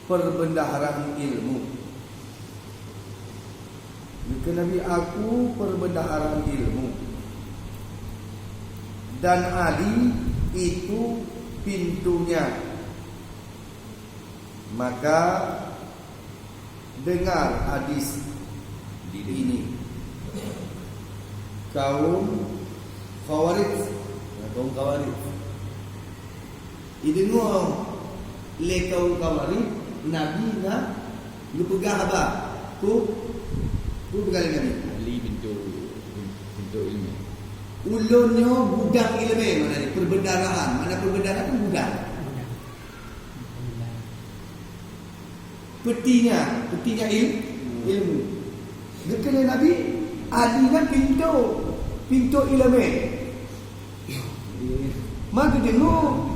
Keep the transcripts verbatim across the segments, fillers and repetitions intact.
perbendaharaan ilmu. Geukheun Nabi, "Aku perbendaharaan ilmu, dan Ali itu pintunya." Maka dengar hadis ini kaum Khawarij. Ya, kaum Khawarij. Ideungoe lé kaum Khawarij, Nabi na geupeugah haba. Peue, peue peugah lé Nabi? Ali pintu, pintu ilmu. Ulôn nyoe gudang ileumé, makna jih perbendaharaan. Makna perbendaharaan kan gudang. Petinya, petinya il-, ilmu. Geukheun lé Nabi, Ali nyan pintu, pintu ileumé. Ma geudeungoe,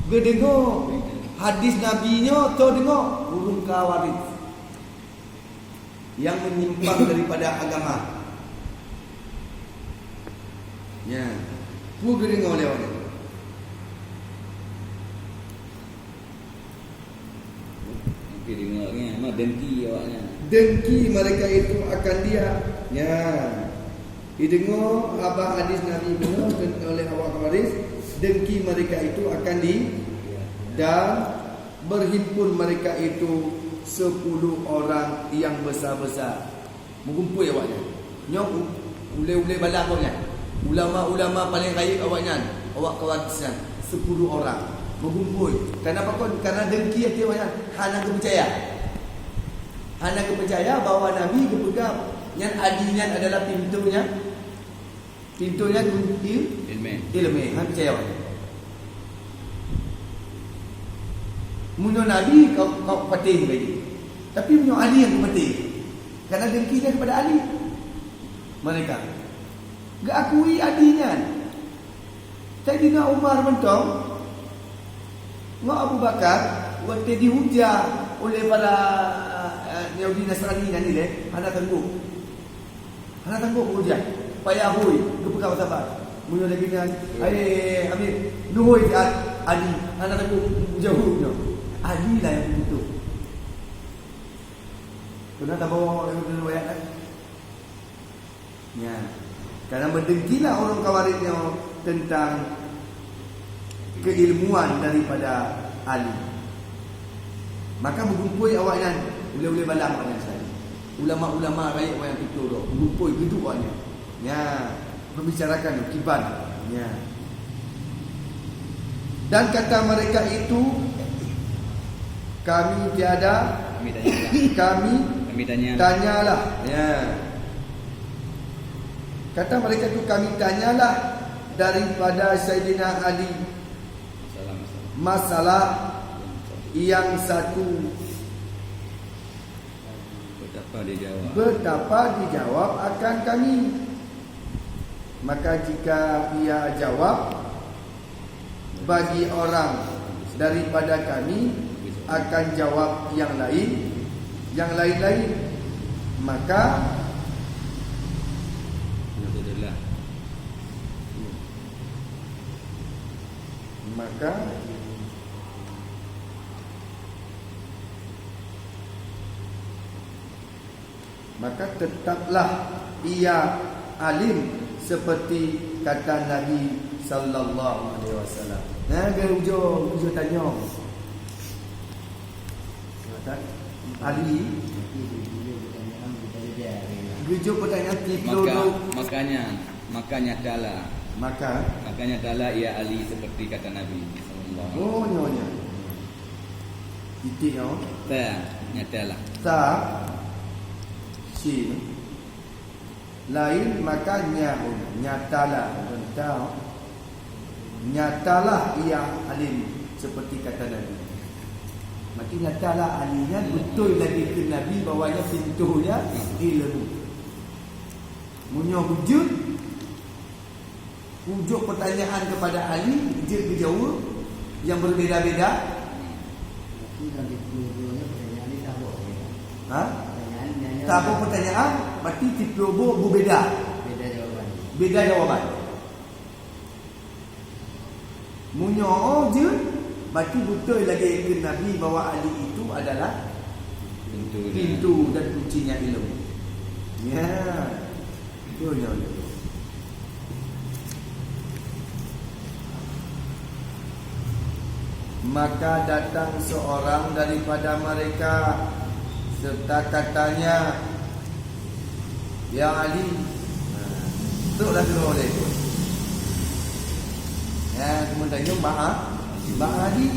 geudeungoe hadis Nabi nyoe, toh deungoe ureuëng Khawarij nyang menyimpang daripada agama. Ya. Peue geudeungoe lé awaknyan? Oke, deungoe nyan, ma dengki awaknyan. Dengki mereka itu akan dia. Ya. Dideungoe haba hadis Nabi bunoe oleh awak Khawarij, dengki mereka itu akan di-, dan berhimpun mereka itu sepuluh orang yang besar-besar. Meugumpôi awaknyan. Nyoe u-, ulée-ulée bala awaknyan. Ulama-ulama paleng rayeuk awaknyan, awak Khawarij nyan, sepuluh orang. Meugumpôi. Kenapa kon? Karena dengki até awaknyan, hana geupeucaya. Hana geupeucaya bahwa Nabi geupeugah nyan Ali nyan adalah pintoe nyan, pintoe nyan kunci ilmu. Ilmu, hana peucaya awaknyan. Meunyoe Nabi ka, ka patéh lagi. Tapi meunyoe Ali nyang geupatéh, karena dengkinya kepada Ali. Mereka geuakui Ali nyan. Saidina Umar mantong ngon Abu Bakar watée dihujah oleh para, eh, Yahudi Nasrani nyan ilée, hana sanggob. Hana sanggob hujah. Payah hui, geupeugah sabat. Meunyoe lagée nyan, "Hai Amir, neuhôi siat Ali." Hana sanggob jaweueb nyoe. Ali lah nyang beutôi. Pernah tabawa riwayat kan? Ya. Karena meudengkilah ureuëng Khawarij nyoe tentang keilmuan daripada Ali. Maka meugumpôi awaknyan, ulée-ulée bala awaknyan sekali. Ulama-ulama rayeuk awaknyan tutoe droe, meugumpôi geuduek awaknyan. Ya, membicarakan kiban. Ya. Dan kata mereka itu, "Kami tiada, kami tanyalah, kami tanya, tanyalah." Ya. Kata mereka itu, "Kami tanyalah daripada Saidina Ali masalah, masalah yang satu." Betapa dijawab. Betapa dijawab akan kami. Maka jika ia jawab bagi orang daripada kami, akan jawab yang lain, yang lain-lain. Maka, maka Maka tetaplah ia alim seperti kata Nabi sallallahu alaihi wasallam. Nah, geuh ujoe, ujoe tanyong. Ali. Geujok pertanyaan tipe. Maka, makanya, maka nyatalah. Maka? Maka nyatalah ia Ali seperti kata Nabi sallallahu alaihi wasallam. Oh, nyoe, nyoe. Titik nyoe. Ta, nyatalah. Ta. Sin. Lain maka nyaun. Nyatalah. Bukan ta. Nyatalah ia alim seperti kata Nabi. Maka nyatalah Ali nyan beutôi lagi keu Nabi bahwa nyan pintoe ilmu. Meunyoe beujeuet, ujok pertanyaan kepada Ali, jeuet geujaweueb nyang beubeda-beda. Berarti dalam tiga puluh dua ni pertanyaan ni tak boleh. Ha? Pertanyaan ni hanya tak boleh pertanyaan, berarti tiga puluh dua beubeda. Beda jawaban. Beda jawaban. Meunyoe jeuet, Berarti beutôi lagée kheun Nabi bahwa Ali itu adalah pintu, pintu dan kuncinya ilmu. Ya, beutôi nyoe. Maka datang seorang daripada mereka serta katanya, "Ya Ali." Nah, troklah keudroe lé. Ya, kemudian nyoe ba, ba Ali.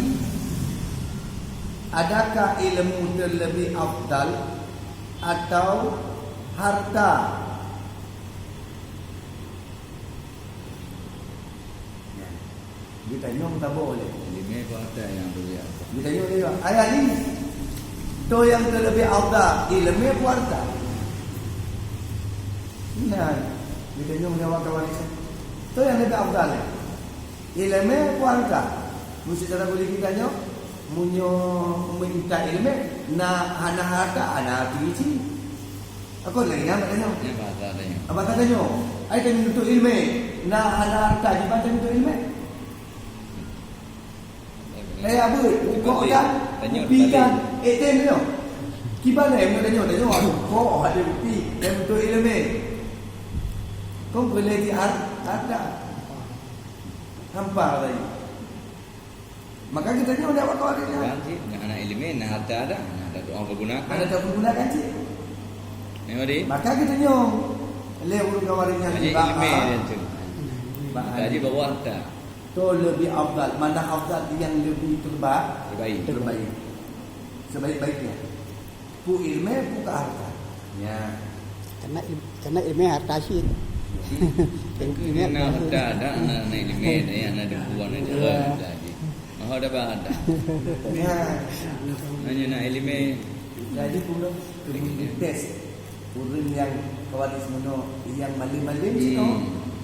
Adakah ilmu terlebih afdal atau harta? Ya. Geutanyong saboh lé. Ileumé peue harta nyang mulia? Geutanyong lé, "Ayah ni, toh nyang terlebih afdal, ileumé peue harta?" Nah, geutanyong lé awak kawan nyan, "Toh nyang lebih afdal, ileumé peue harta?" Meuseuti cara boleh geutanyong, meunyoe meuintat ileumé, na hana harta, hana arti cit. Aku lagi nyan tanyoe. Nyan bahasa tanyoe. Bahasa tanyoe. Ai kami nuntut ileumé. Na hana harta, kiban tanyoe nuntut ileumé. Eh, abeuet, rukok kan, kupi kan, eh, tem nyoe. Kiban eh, meunyoe tanyoe, tanyoe, rukok, ada kupi, dan nuntut ileumé. Kon peuleueh di har-, harta. Hampa tadi. Maka geutanyoe lé awak Khawarij nyan. Kan cit, na, na ileumé, na harta ada, na harta tu orang pergunakan. Ada tak pergunakan cit? Memang deh. Maka geutanyoe lé ureueng Khawarij nyan. Jadi ileumé dia tu. Bah, jadi bawa harta. Tu lebih afdal. Mana afdal yang lebih terba-, terbaik. Terbaik. Sebaik-baiknya. Peue ileumé, peue ka harta. Ya. Karena il-, karena ileumé harta cit. Ileumé harta cit. Harta ada, na, na ileumé, na, na deungon, na jalan, na jalan. Maha dapat harta. Ya. Nanya na ileumé. Jadi, pun, pun dites. Ureueng nyang Khawarij meunoe, nyang malém-malém cit,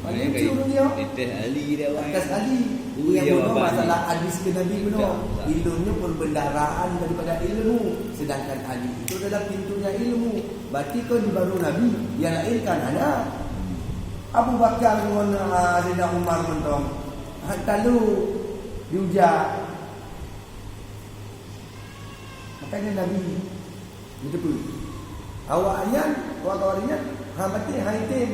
malém cit ureueng nyoe. Dites Ali dia, wai. Atas Ali. Nyang meunoe masalah hadis keu Nabi meunoe. Ilmu nyoe perbendaharaan daripada ilmu, sedangkan Ali itu adalah pintunya ilmu. Berarti kon di baroe Nabi, nyang laén kan hana. Abu Bakar ngon, ah, Saidina Umar mantong, ha, talu diuja. Makanya Nabi Beutôi. Awaknyan, awak-awak nyan, ha, maté, ha, item.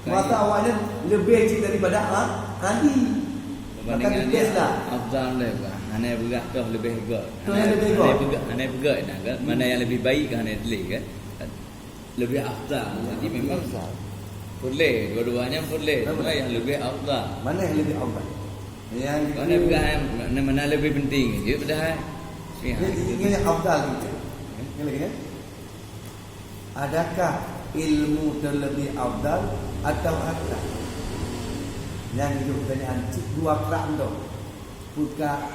Maka awaknyan leubeh cit daripada ha, Ali. Maka tegas lah. Afdal lé, bah. Hana peugah toh leubeh göt. Toh nyang leubeh göt. Hana peugah, hana peugah, nah, kan? Mana yang lebih baik, kan, hana tuléh, kan? Lebih afdal. Jadi memang peureulèe, dua-duanya peureulèe. Cuma yang lebih afdal. Mana yang lebih afdal? Mana yang, mana lebih penting? Jawab dah. Ini, ini yang afdal gitu. Ini lagi, ya. Adakah ilmu terlebih afdal atau harta? Nyan jawab pertanyaan cit dua krak tu. Peue ka,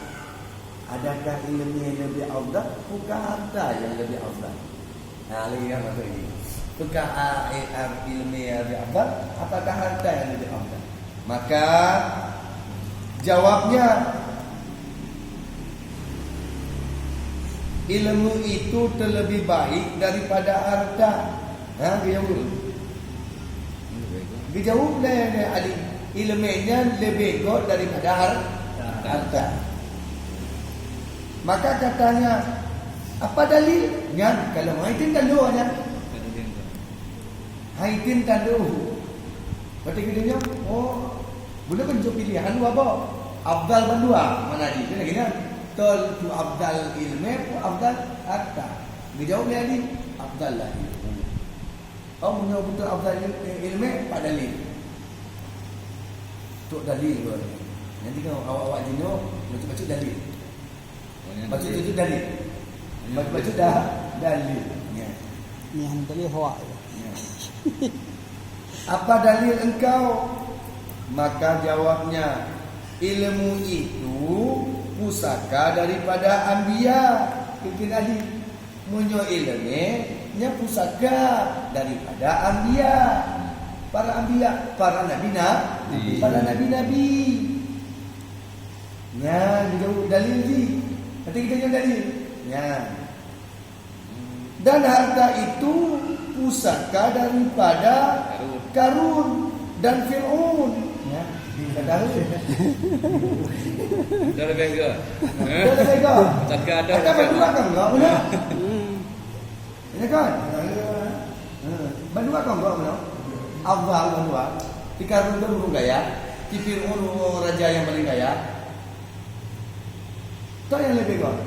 adakah ileumèe leubeh afdal? Peue ka harta nyang leubeh afdal? Nah, lagi kan maksud ini. Peue ka, a, e, a, ileumèe nyang leubeh afdal? Apakah harta nyang leubeh afdal? Maka, jawabnya, ilmu itu terlebih baik daripada harta. Ha, geujaweueb. Geujaweueb lé, lé Ali, ileumèe nyan leubeh göt daripada har-, harta. Maka katanya, "Apa dalil?" Nyan, kalau hai tin tanduk nyan. Hai tin tanduk. Berarti geutanyoe, oh, bunoe kan jok pilihan dua boh. Afdal bandua, mana di? Kan lagèe nyan. Tol tu afdal ileumèe, tu afdal harta. Geujaweueb lé Ali, afdal lah ilmu. Oh, meunyoe beutôi afdal il-, eh, ileumèe, pat dalil? Tok dalil, bro. Nanti kan awak-awak jinoe bacut-bacut dalil. Oh, yang bacut-bacut dalil. Bacut-bacut dah dalil. Ya. Yang dalil hoak. Ya. Apa dalil engkau? Maka jawabnya, ilmu itu pusaka daripada anbiya. Mungkin tadi. Meunyoe ileumèe, nyan pusaka daripada anbiya. Para anbiya, para nabi na-, para nabi-nabi. Nyan, geujaweueb dalil jih. Nanti kita jaweueb dalil. Nyan. Dan harta itu pusaka daripada Karun dan Fir'aun. Nyan. Dah tahu. Dah lebih ke? Dah lebih ke? Cakap dah. Cakap berdua kan enggak benar? Hmm. Ya kan? Ha, berdua kan enggak benar? Afdal berdua. Di Karun tu ureueng kaya, di Fir'aun ureueng raja nyang paling kaya. Toh nyang leubeh gét.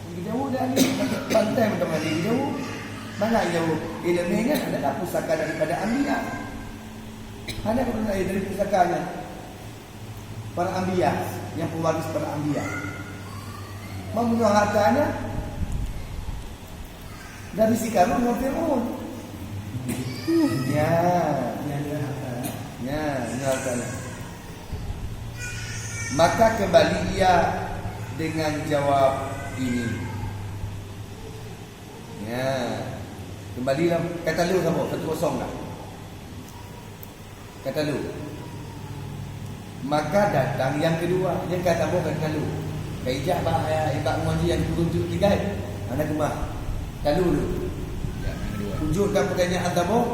Geujaweueb dari pantai mantong ada geujaweueb. Mana geujaweueb? Ileumèe nyan adalah pusaka daripada anbiya. Hana keudroe dari pusaka nyan. Para anbiya, nyang pewaris para anbiya. Meunyoe harta nyan dari si Karun ngon Fir'aun. Ya, ya, ya, ya, ya, ya. Maka kembali ia dengan jawab ini. Ya. Kembalilah, kata lu sama, satu kosong dah. Kata lu. Maka datang yang kedua. Dia kata boh kata lu. Kaijak bah, ya, ibak ngaji yang turun tu tiga. Mana kemah? Kata lu tu. Ya, yang kedua. Wujud dan pertanyaan taboh.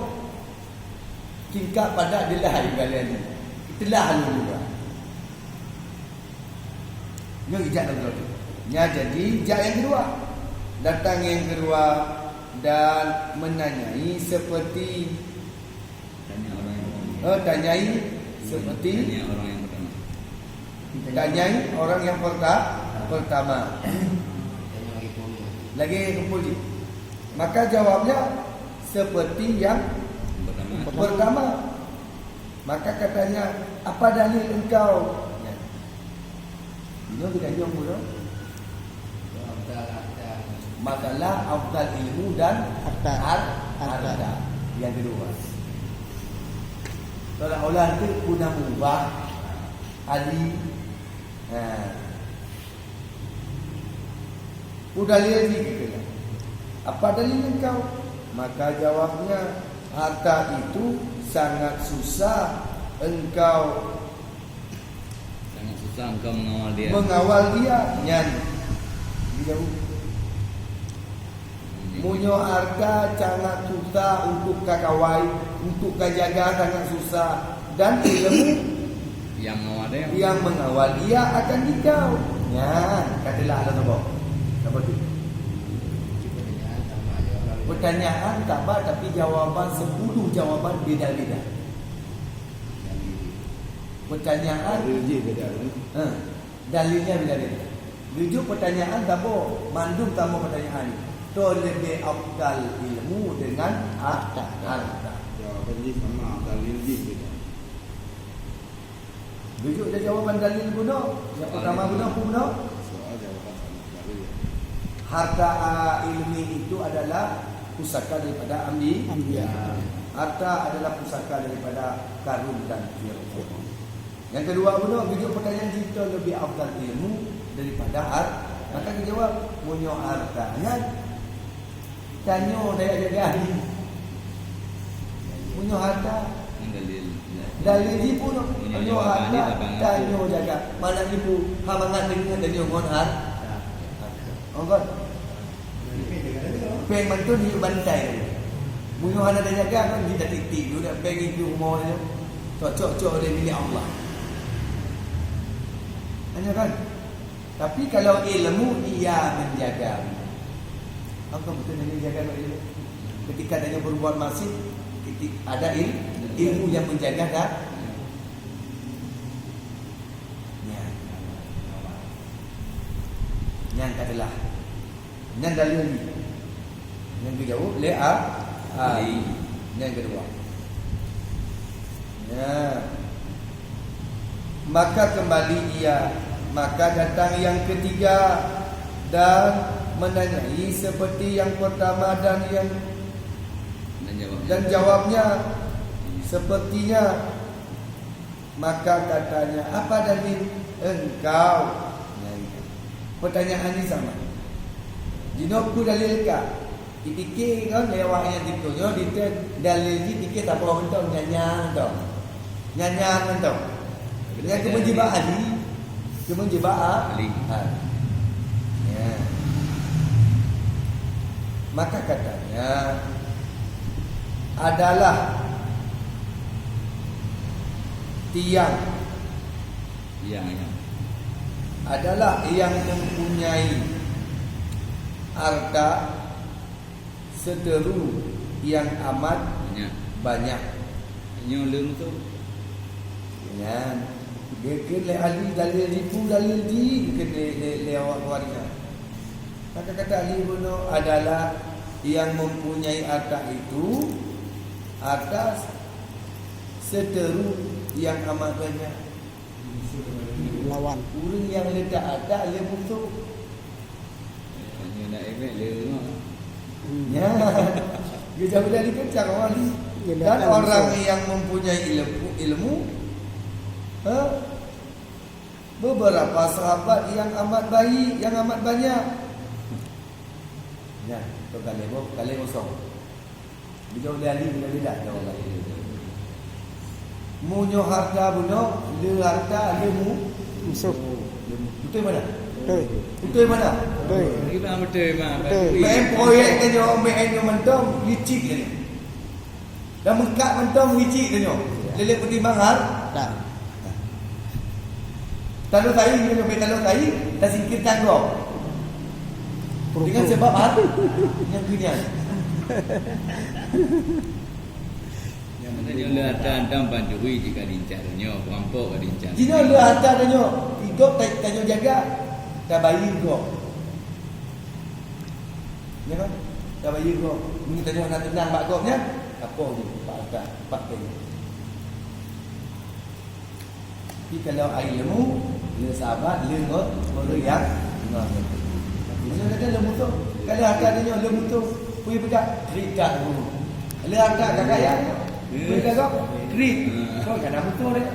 Tingkat pada dia lah hari kali ni. Itulah lu juga. Nyoe ijak dalam tu. Ya, jadi ijak yang kedua. Datang yang kedua dan menanyai seperti Tanya orang yang pertama. Eh, tanyai seperti Tanya orang yang pertama. Tanyai orang yang perta-, pertama. Lagi kumpul je. Maka jawabnya seperti yang Pertama. pertama. Maka katanya, "Apa dalil engkau?" Ya. Inoe geutanyong bunoe. Masalah afdal ilmu dan Harta. har-, Harta. harta. Yang kedua. Seolah-olah tu guna mengubah ahli. Ha. Udalil ni kita. Apa dalil engkau? Maka jawabnya, harta itu sangat susah engkau Sangat susah engkau mengawal dia. Mengawal dia, nyan. Dia Meunyoe harta sangat susah untuk kakawai, untuk kajaga sangat susah, dan ilmu Yang mengawal dia. yang mengawal dia akan dikau. Nyan, katalah Allah saboh. Apa tu? Pertanyaan sama, tapi jawaban sepuluh jawaban beda-beda. Pertanyaan Dalil jih beda, kan? Ha. Dalilnya beda-beda. Tujuh pertanyaan taboh, mandum taboh pertanyaan. Toh lebih afdal ilmu dengan ha-, Harta. harta. Jawaban jih sama, dalil jih beda. Tujuh je jawaban dalil bunoe. Yang pertama bunoe, apa bunoe? Soal jawaban sama, dalil. Harta, ah, ilmi itu adalah pusaka daripada ambi-, Ambiya. Harta adalah pusaka daripada Karun dan Fir'aun. Yang kedua, bunoe, tujuh pertanyaan jih toh lebih afdal ilmu daripada har-, maka geujawab, meunyoe harta nyan, tanyoe daya jaga ahli. Meunyoe harta, Ini dalil. dalil jih pun, Meunyoe meunyoe jawapan harta, dia abang aku. tanyoe jaga. Mana ibu, ha mangat deungon tanyoe ngon har-, Oh, kan? Péng mantong di bantai. Meunyoe hana tajaga kan, kita titik tu dah péng itu rumoh tu. Cocok-cocok dia milik Allah. Hanya kan? Tapi kalau ilmu, ia menjaga. Apa betul yang menjaga ilmu? Ketika dia berbuat maksiat, ketik-, ada il-, ilmu yang menjaga dah. Nyan. Nyan adalah. Nyan dalil ni. Nyan geujaweueb lé A-, Ali. Nyan keudua. Ya. Maka kembali ia, maka datang yang ketiga dan menanyai seperti yang pertama dan yang Dan jawabnya. dan jawabnya sepertinya. Maka katanya, "Apa dalil engkau?" Nah, itu. Pertanyaan ni sama. Jinoe peue dalil ka? Dipike kan lé awak nyan ditunjuk, dite dalil jih dipike saboh mantong, nyan-nyan mantong. Nyan-nyan mantong. Nyan keumeung jibak ahli, keumeung jibak a-, Ali. Ha. Ya. Maka katanya, adalah tiang Yang, yang. Adalah yang mempunyai harta seteru yang amat Banyak. banyak. Nyoe leuem tu. Nyan. Geukheun lé ahli dalil, ribu dalil jih geukheun lé, lé, lé awak Khawarij nyan. Maka kata ahli bunoe adalah yang mempunyai harta itu, harta seteru yang amat banyak. Lawan. Ureuëng nyang le that-that le musoh. Hanya nak emek le ngah. Hmm. Ya. Dia jauh dari kencang orang ni. Dan orang yang mempunyai ilmu, ilmu, ha? Beberapa sahabat yang amat baik, yang amat banyak. Ya, tu kali, kali kosong. Bijak lé ahli beda-beda jawaban. Meunyoe harta bunoe, le harta, le mu-, musoh. Beutôi mana? Beutôi. Beutôi mana? Beutôi. Memang beutôi, memang. Beutôi. Main proyek tanyoe, main nyoe mantong, licik lé. Dan meukat mantong, licik tanyoe. Lé-lé peutimang har-, Dah. Taloh sayi, nyoe pih taloh sayi, tasingkirkan gob. Dengan sebab harta nyang keunyan. Nyang mana nyoe le harta antam pancuri jika diincar nyoe, perampok ka diincar. Jinoe le harta tanyoe, gob ta-, tanyoe jaga, tabayeue gob. Ya kan? Tabayeue gob. Meunyoe tanyoe hana teunang bak gob nyan, apoh jih, bak harta, bak tanyoe. Tapi kalau ilmu, le sahabat, le ngon, ngon ureuëng nyang ngon. Meunyoe kata le musoh, kalau harta tanyoe le musoh, peue peugah, krik that guru. Le harta ka kaya, peue peugah, krik. Kon ka na musoh deh.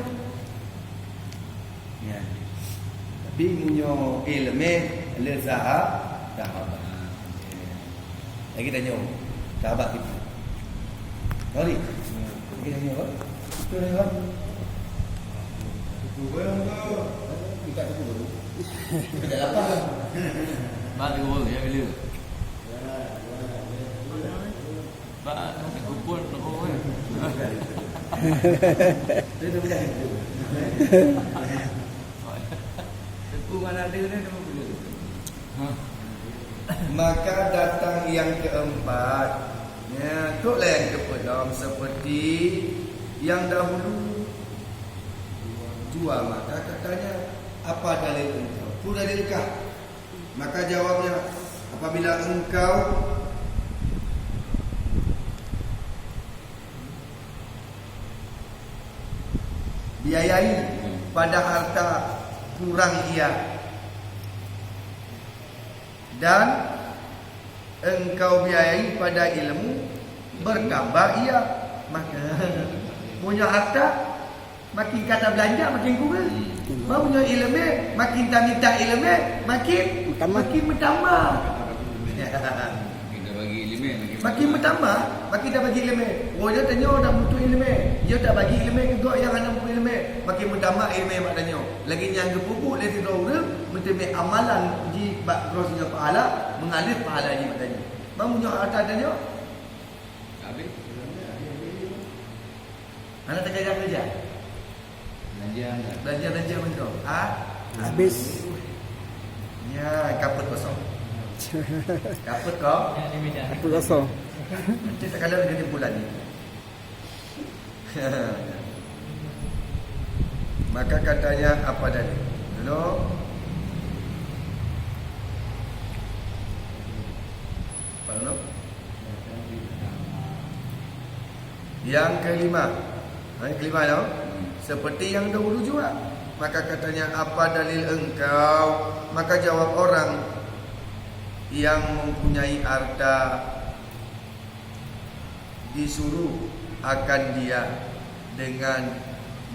Ya. Tapi meunyoe ileumé le saha-, sahabat. Lagi tanyoe, sahabat kita. Sorry. Lagi tanyoe, apa? Betul ni, Bang? Kita tunggu dulu. Kita lapar. Bang, tunggu, ya, bila? Ba, kupon rokok, eh. Teungku mana ada ni, nama boleh. Ha. Maka datang yang keempat. Ya, tu lah yang kepeudong seperti yang dahulu jua. Maka katanya, "Apa dalil engkau?" Peue dalil kah? Maka jawabnya, "Apabila engkau biayai pada harta kurang ia, dan engkau biayai pada ilmu bertambah ia." Maka, punya harta makin ka tabeulanja, makin kureueng. Hmm. Meunyoe ileumé, makin tamita ileumé, makin, Meutamah. makin meutamah. Makin tabagi ileumé, makin Makin meutamah, makin tabagi ileumé. Oh, nyoe tanyoe dak mutu ileumé. Nyoe tabagi ileumé keu gob nyang hana mutu ileumé. Makin meutamah ileumé bak tanyoe. Lagèe nyang geupeubuet lé sidroe ureueng, meuteumé amalan jih bak droe singoh pahala, meungalir pahala jih bak tanyoe. Meunyoe harta tanyoe, Habis. Hana teukeureuja-keureuja. Belanja, belanja. Belanja-belanja mantong. Ha? Habis. Nyan, kapeuet kosong. Kapeuet ko? Kapeuet kosong. Nanti takalon kesimpulan ni. Maka katanya, apa tadi? Dulu. Apa dulu? Yang kelima. Ha, yang kelima tu. Seperti yang dahulu juga. Maka katanya, "Apa dalil engkau?" Maka jawab orang yang mempunyai harta, disuruh akan dia dengan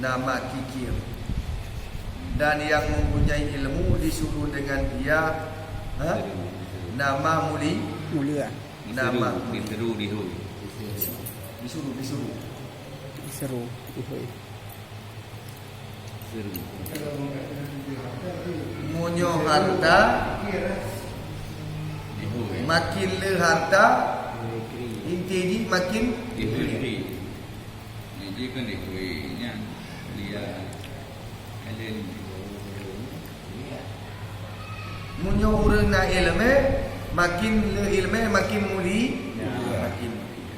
nama kikir, dan yang mempunyai ilmu disuruh dengan dia, ha? Nama muli-, Mulia. Nama Diseru, muli-, diseru, dihôi. Disuruh, disuruh. Diseru, dihôi. Meunyoe harta, makin le harta, inti jih makin. Jadi kan dia, nyan dia, Helen. Meunyoe ureuëng na iéleumé, makin le iéleumé, makin muli-, ya, makin mulia.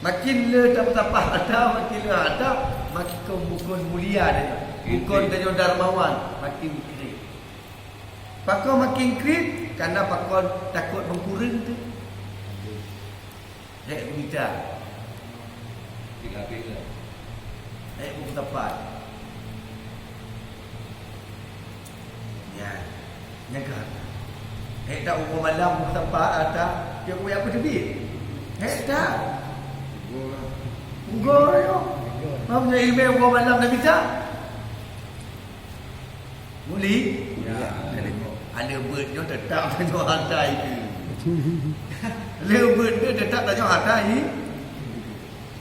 Makin le tapah-tapah harta, makin le harta, makin kon bukon mulia tanyoe. Bukon tanyoe dermawan, makin kriet. Pakon makin kriet? Karena pakon takot beukureueng tu. Hék gumita. Tiga kali lah. Hék buku tapat. Ya. Nyan ka. Hék tak uroe malam buku tapat ata, dia kuyak peuteubiet. Hék tak. Ugo yo. Mam nyoe ilmu uroe malam dah bisa. Muli? Ya. Ada buat nyoe tetap tanyoe harta itu. Ada buat nyoe tetap tanyoe harta itu.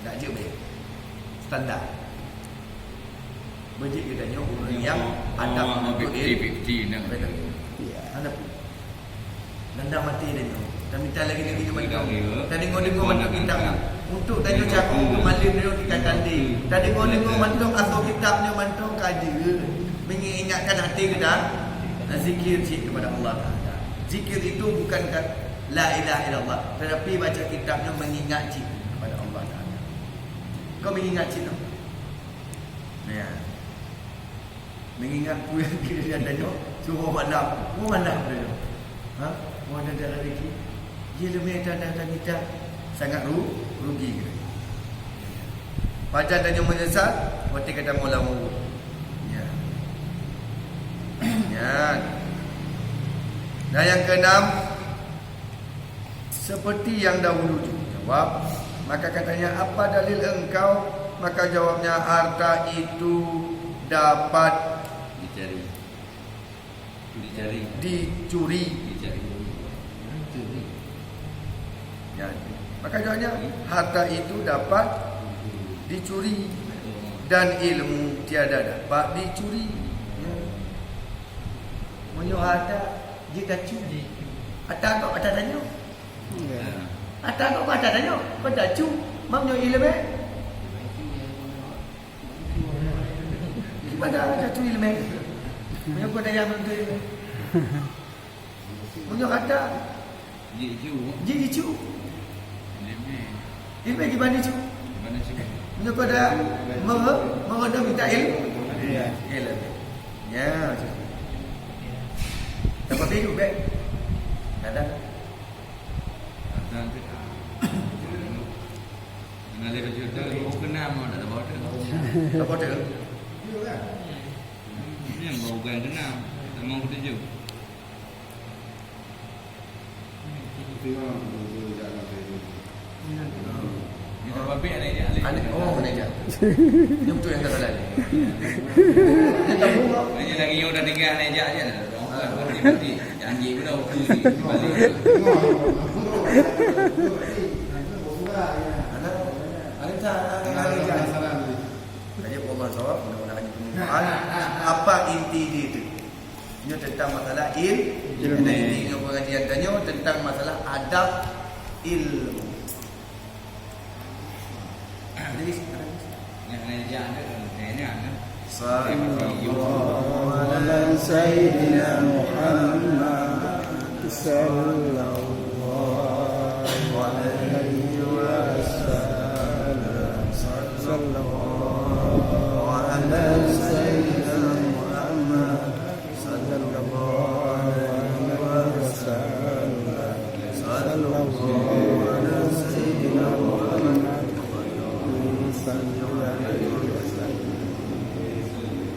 Tak jeuet beh. Standar. Bejik kita nyoe ureuëng yang ada untuk fifty fifty nah. Ya. Ada. Nanda maté tanyoe. Tamita lagi-lagi nyoe mantong. Tadeungoe-deungoe mantong kitab nyoe. Untuk tanyoe cakong keu malem nyoe kita tanding. Tadeungoe-deungoe mantong asoe kitab nyoe mantong ka jeuet. Mengingatkan hati kita, zikir cit kepada Allah Taala. Zikir itu bukan ka-, la ilaha illallah, tetapi baca kitab nyoe mengingat cit kepada Allah Taala. Kau mengingat cit tu. Ya. Mengingat peue nyang keu tanyoe, cuma malam, cuma malam tanyoe. Ha? Mau ada rezeki. Dia lebih tanda-tanda kita sangat ru-, rugi. Pajan tanyoe meunyeusat, watée gata mula-mula. Ya. Ya. Dan yang keenam, seperti yang dahulu dijawab, maka katanya, "Apa dalil engkau?" Maka jawabnya, "Harta itu dapat dicari." Dicari. Dicuri. Dicari. Curi. Ya. Maka jawabnya, harta itu dapat dicuri dan ilmu tiada dapat dicuri. Ya. Meunyoe harta jeuet tacuri. Harta kok harta tanyoe? Ya. Harta kok harta tanyoe? Kok tacu? Mam nyoe ilmu, eh? Gimana ada tu ilmu? Meunyoe kau daya menuntut ilmu. Meunyoe kata, jiju. Jiju. Ilmu. Ilmu gimana cu? Gimana cu? Meunyoe kau dah menge-, mengedah minta ilmu. Ya. Ilmu. Ya, tu. Tapi tu, baik. Kadang. Kadang tu. Mengalir cerita, mau kena mau tak ada bodoh. Tak bodoh. Ini yang bau gan kena, tak mau ketuju. Ini tak apa-apa, ada je. Ada, oh, ada je. Ini betul yang tak salah ni. Ini tak bohong. Ini lagi yang udah tinggal, ada je, ada je. Janji pun dah waktu ni. Ada, ada, ada, ada. Jadi, Allah jawab, mudah-mudahan bermanfaat. Apa inti dia tu? Ini tentang masalah il-, ilmu. Inti pengajian tanya tentang masalah adab ilmu. Jadi, صلى الله على سيدنا محمد، صلى الله عليه وسلم، صلى الله على سيدنا محمد، صلى الله عليه وسلم، صلى الله